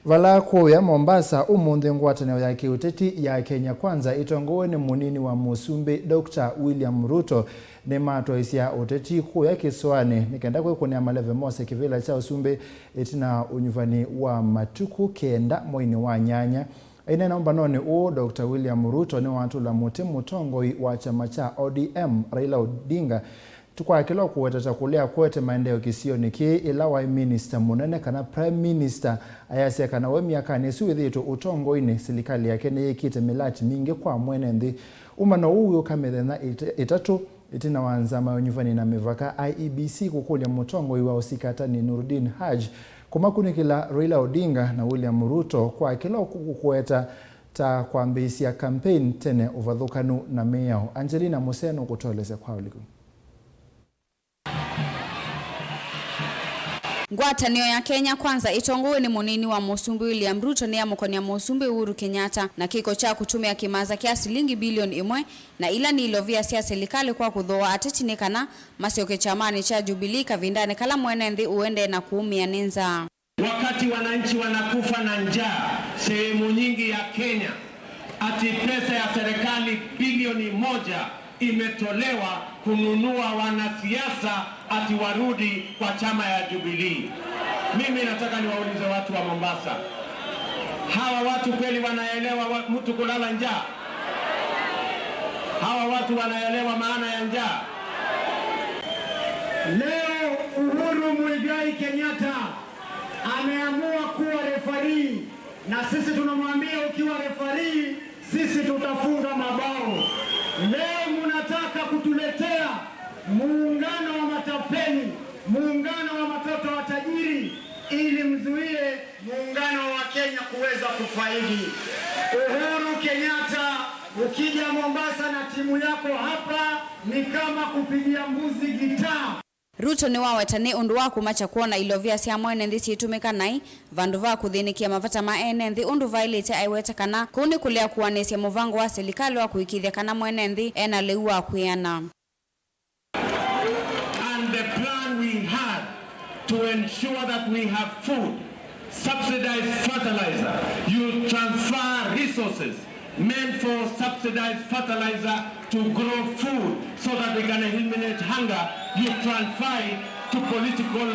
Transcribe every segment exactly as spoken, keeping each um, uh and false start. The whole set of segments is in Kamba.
Vala kũya Mombasa ũmũnthĩ, ngwatanĩo ya kĩũteti ya Kenya Kwanza ĩtongoew'e nĩ mũnini wa mũsumbĩ Doctor William Ruto nĩmatwaisye ũteti kũya kĩsoanĩ nĩ kenda kwĩkũnĩa maleve mose kĩvĩla kya ũsumbĩ ĩtina ũnyuvani wa matukũ kenda mweinĩ wa nyanya. Aineena ũmbanonĩ ũũ, Doctor William Ruto nĩwatũla mũtĩ mũtongoi wa kyama kya O D M Raila Odinga kwa kĩla ũkũweta ta kũlea kũete maendeeo kĩsionĩ kĩĩ ĩla waĩ minista mũnene kana prime minister ayasya kana we myakanĩ ĩsu wĩthĩĩtwe ũtongoinĩ, silikalĩ yake nĩyĩkĩte mĩlati mingĩ kwa mwene nthĩ. Ũmbano ũũ wĩũka mĩthenya ĩt- ĩtatũ ĩtina wa nzama ya ũnyuvani na mĩvaka, I E B C, kũkũlya mũtongoi wa ũsikatani Noordin Haji kũmakunĩkĩla Raila Odinga na William Ruto kwa kĩla ũkũweta ta kwambĩĩsya kampeini tene, ũvathũkanu na mĩao. Angelina Museno kũtũelesya kwa ũliku. Ngwatanĩo ya Kenya Kwanza ĩtongoew'e nĩ mũnini wa mũsumbĩ William Ruto nĩyamũkonĩa mũsumbĩ Uhuru Kenyatta na kĩko kya kũtũmĩa kĩmanza kya silingi bilioni ĩmwe na ila nĩ ilovia sya silikalĩ kwa kũthooa ateti nĩ kana masyoke kyamanĩ kya Jubilee kavindanĩ kala mwene nthĩ ũendee na kũũmĩa nĩ nzaa. Wakati wananchi wanakufa na njaa sehemu nyingi ya Kenya, ati pesa ya serikali bilioni moja imetolewa kununua wanasiasa ati warudi kwa chama ya Jubilee. Mimi nataka niwaulize watu wa Mombasa, hawa watu kweli wanaelewa wa- mtu kulala njaa? Hawa watu wanaelewa maana ya njaa? Leo Uhuru Muigai Kenyatta ameamua kuwa refarii, na sisi tunamwambia, ukiwa refarii, sisi tutafunga mabao. Leo mnataka kutuletea muungano wa matapeli, muungano wa matoto wa tajiri, ili mzuie muungano wa Kenya kuweza kufaidi. Uhuru Kenyatta, ukija Mombasa na timu yako hapa, ni kama kupigia mbuzi gitaa. Ruto nĩwaweta nĩ ũndũ wa kũmakya kwona ilovia sya mwene nthĩ syĩtũmĩka naĩ vandũ va kũthĩnĩkĩa mavata ma ene nthĩ ũndũ vaĩlĩte, aiweta kana kũu nĩ kũlea kũanĩsya mũvango wa silikalĩ wa kũĩkĩĩthya kana mwene nthĩ ena lĩu wa kwĩana. And the plan we had to ensure that we have food, subsidized fertilizer, you transfer resources meant for subsidized fertilizer to grow food so that they can eliminate hunger, you transfer it to political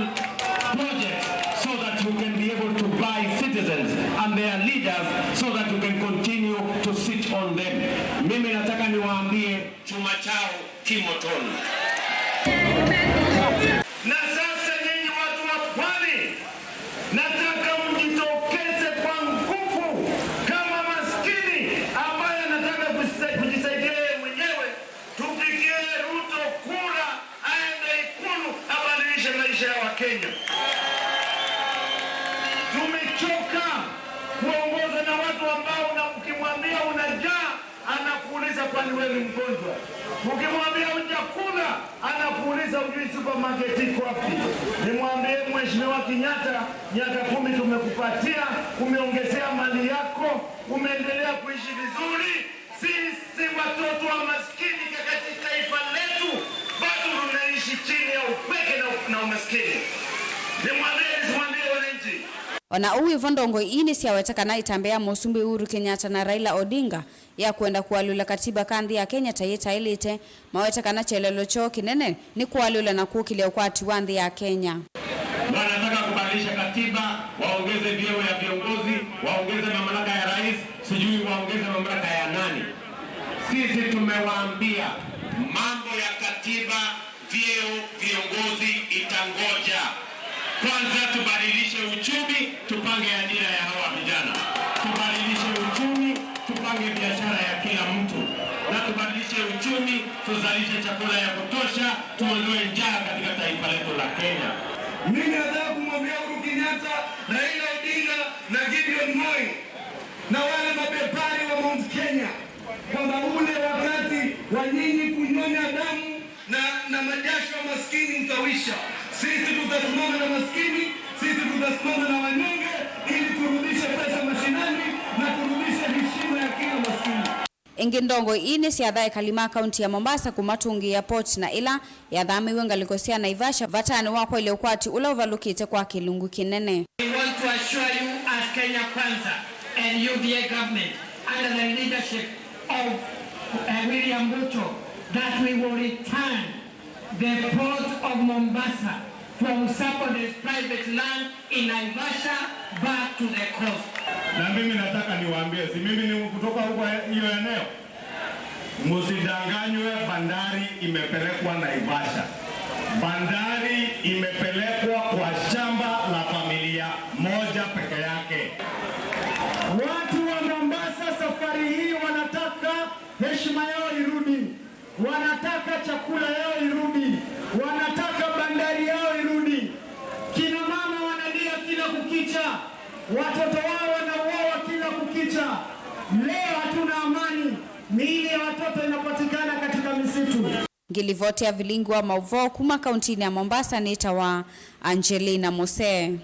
projects so that you can be able to buy citizens and their leaders so that you can continue to sit on them. Mimi nataka niwaambie, chuma chao kimotoni. Na sasa nyinyi watu wa pwani, nataka mjitokeze kwa nguvu kama maskini ambaye anataka kujisa- kujisaidia yeye mwenyewe, tupigie Ruto kura aende Ikulu abadilishe maisha ya Wakenya. Tumechoka kuongozwa na watu ambao na ukimwambia una njaa, anakuuliza, "Kwani wewe ni mgonjwa?" Ukimwambia hujakula, anakuuliza, "Hujui supermarket iko wapi?" Nimwambie Mheshimiwa Kenyatta, miaka kumi tumekupatia, umeongezea mali yako, umeendelea kuishi vizuri. Sisi watoto wa maskini katika taifa letu bado tunaishi chini ya upweke na, na umaskini. Nimwambie, nisimwambie wananchi? O na ũu wĩ vo, ndongoi ii nĩsyaweta kana ĩtambya ya Mũsumbĩ Uhuru Kenyatta na Raila Odinga ya kwenda kũalyũla katiba ka nthĩ ya Kenya ta yĩtaĩlĩte, maweta kana kyelelo kyoo kĩnene nĩ kũalyũla na kũkĩlya ũkwati wa nthĩ ya Kenya. Wanataka kubadilisha katiba, waongeze vyeo ya viongozi, waongeze mamlaka ya rais, sijui waongeze mamlaka ya nani. Sisi tumewaambia mambo ya katiba, vyeo, viongozi itangoja. Kwanza tubadilishe uchumi, tupange ajira ya hawa vijana. Tubadilishe uchumi, tupange biashara ya kila mtu. Na tubadilishe uchumi, tuzalishe chakula ya kutosha, tuondoe njaa katika taifa letu la Kenya. Mimi nataka kumwambia Uhuru Kenyatta, Raila Odinga na Gideon Moi na wale mabepari wa Mount Kenya kwamba ule wakati wa nyinyi kunyonya damu na, na majasho ya maskini utaisha. Sisi tutasimama na maskini, sisi tutasimama na wanyonge ili turudishe pesa mashinani na turudishe heshima ya kila maskini. Ĩngĩ ndongoi ii nĩsyathaa ekali ma kaunti ya Mombasa kũmatũngĩĩa port na ĩla yathamĩw'e ngalĩko sya Naivasha vatanĩ wa kwaĩlya ũkwati ũla ũvalũkĩte kwa kĩlungu kĩnene. We want to assure you as Kenya Kwanza and U D A government under the leadership of, uh, William Ruto that we will return the port of Mombasa from somebody's private land in Naivasha back to the coast. Na mimi nataka niwaambie, si mimi ni kutoka huko, hiyo eneo? Msidanganywe, bandari imepelekwa Naivasha. Bandari imepelekwa kwa shamba la familia moja peke yake. Watu wa Mombasa safari hii wanataka heshima yao irudi. Wanataka chakula yao irudi, wanataka bandari yao irudi. Kina mama wanalia kila kukicha, watoto wao wanauawa kila kukicha. Leo hatuna amani, miili ya watoto inapatikana katika misitu. Ngilivoti ya vilingi wa mauvoo kuma kauntinĩ ya Mombasa nĩtawa Angelina Mose.